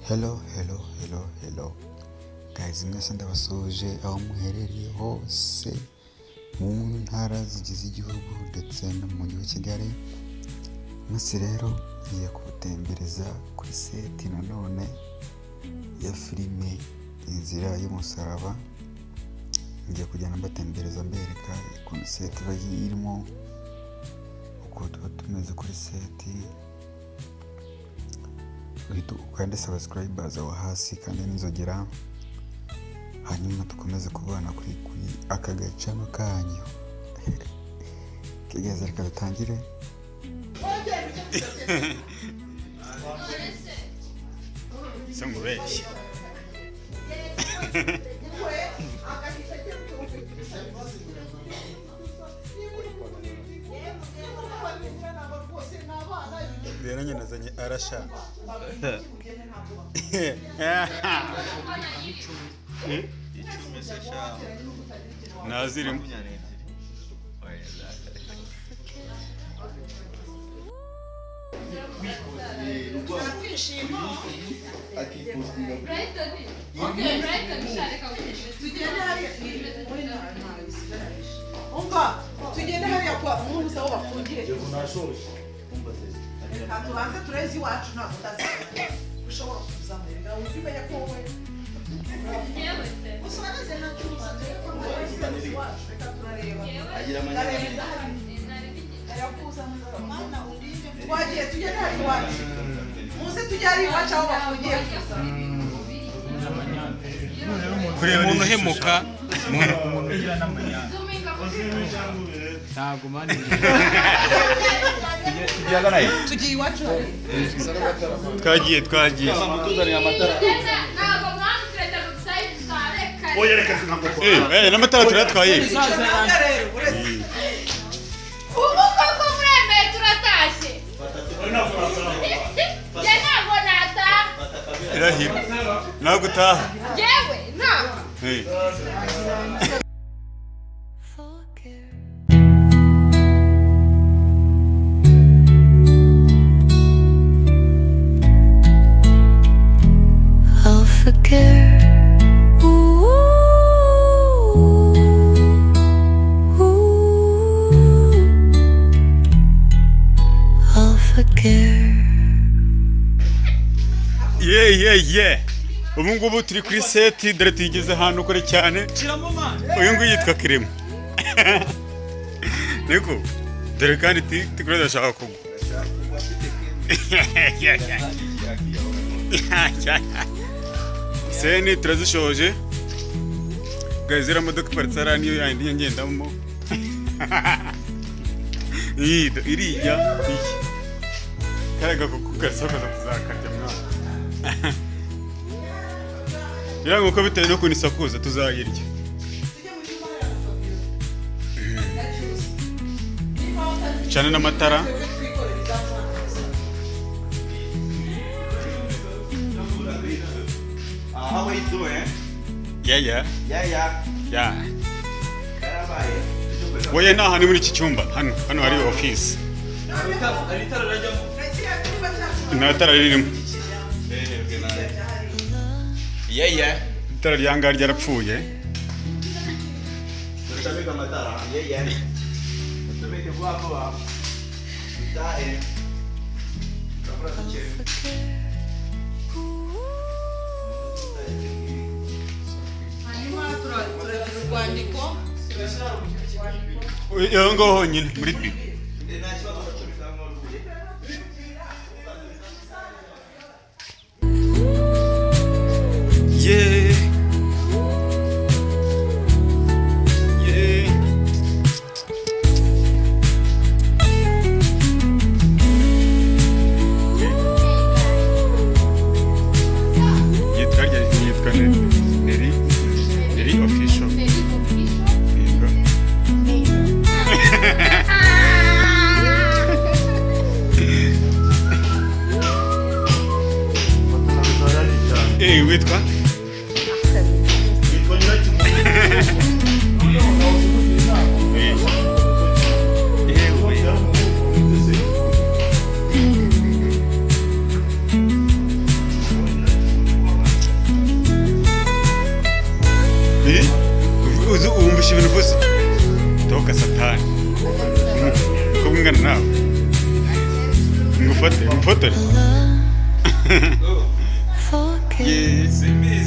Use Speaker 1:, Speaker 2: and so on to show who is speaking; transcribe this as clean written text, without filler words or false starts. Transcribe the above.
Speaker 1: Hello, hello, hello, hello guys, mwese ndabasuhuje aho muherereye hose mu ntara zigize igihugu ndetse no mu mujyi wa Kigali. Umunsi rero ngiye kubatembereza kuri set nanone ya filime Inzira y'Umusaraba. Ngiye kugenda mbatembereza, mbereka ukuntu set iba irimo, uko tuba tumeze kuri set. Uhita ukande subscribers aho hasi kandi n'inzogera, hanyuma dukomeze kubana kuri aka gacano kanyu. Kigeze, reka dutangire.
Speaker 2: Se ngubeshye? Rero nyine nazanye arasha.
Speaker 3: 10 se sha.
Speaker 2: Nazirimo.
Speaker 3: 22.
Speaker 4: Umva, tugende hariya kwa umuntu aho bafungiye. Reka tubanze tureze iwacu, ntabwo ndazi ushobora kuzamurira ujye umenya ko wowe gusa urageze nta cyuma iwacu. Reka turareba, ndareba twagiye. Tugende hariya iwacu, muze tujye hariya iwacu aho bafungiye gusa.
Speaker 2: Kureba
Speaker 5: umuntu uhemuka.
Speaker 6: Umuntu ugira n'amanyanga ntabwo mani.
Speaker 4: Tugiye iwacu hariya.
Speaker 2: Twagiye, twagiye. Eh, n'amatara turayatwaye.
Speaker 4: Ntabwo rero uretse
Speaker 7: Ubu koko muremeye turatashye. Njye ntabwo nataha.
Speaker 2: Irahira, ntabwo utaha.
Speaker 7: Njyewe ntabwo.
Speaker 2: Eh.
Speaker 8: Forgive. I'll forgive. Ooh, ooh. I'll forgive.
Speaker 2: Ye, ubu ngubu turi kuri set, dore tuyigeze ahantu kure cyane. Uyu nguyu yitwa Kirimo niko, dore kandi tikure ndashaka kugwa. Scene turazishoje guys. Iriya modoka iparitse hariya niyo yandi ngendamo. Iyi iriya, iyi kariya gakoko gasokoza tuzakarya mwana. Iriya nkoko bitewe n'ukuntu isakuza tuzayirya.
Speaker 4: Tujye mu cyumba hariya na Fabiola na Cyusa. Niba utazi
Speaker 2: Cana n'amatara.
Speaker 4: twebwe twikorera izacu hano gusa.
Speaker 3: How are you doing?
Speaker 2: Yeah.
Speaker 3: Yeah.
Speaker 2: Yeah.
Speaker 3: Karabaye.
Speaker 2: Wowe ni ahantu muri iki cyumba hano, hano hari office.
Speaker 4: Na kiriya cyumba cyacu.
Speaker 2: Nta tara ririmo.
Speaker 3: Yeah.
Speaker 2: Itara rya ngaha ryarapfuye.
Speaker 3: Turacamika amatara. Yeah. Utumike vuba vuba. Dutahe. Turakora duke.
Speaker 8: Ooh.
Speaker 4: Hanyuma turagira urwandiko.
Speaker 2: Iyo ngaho honyine muri biro.
Speaker 3: Nta kibazo, uracomeka nk'urubuye.
Speaker 2: Yeah. Yitwa Neri Neri Official. Yego. Eh, witwa? Eh. Yewe. Hi. Umukobwa ungana nawe ngufate ngufotore.
Speaker 8: Forget.
Speaker 2: Yeah.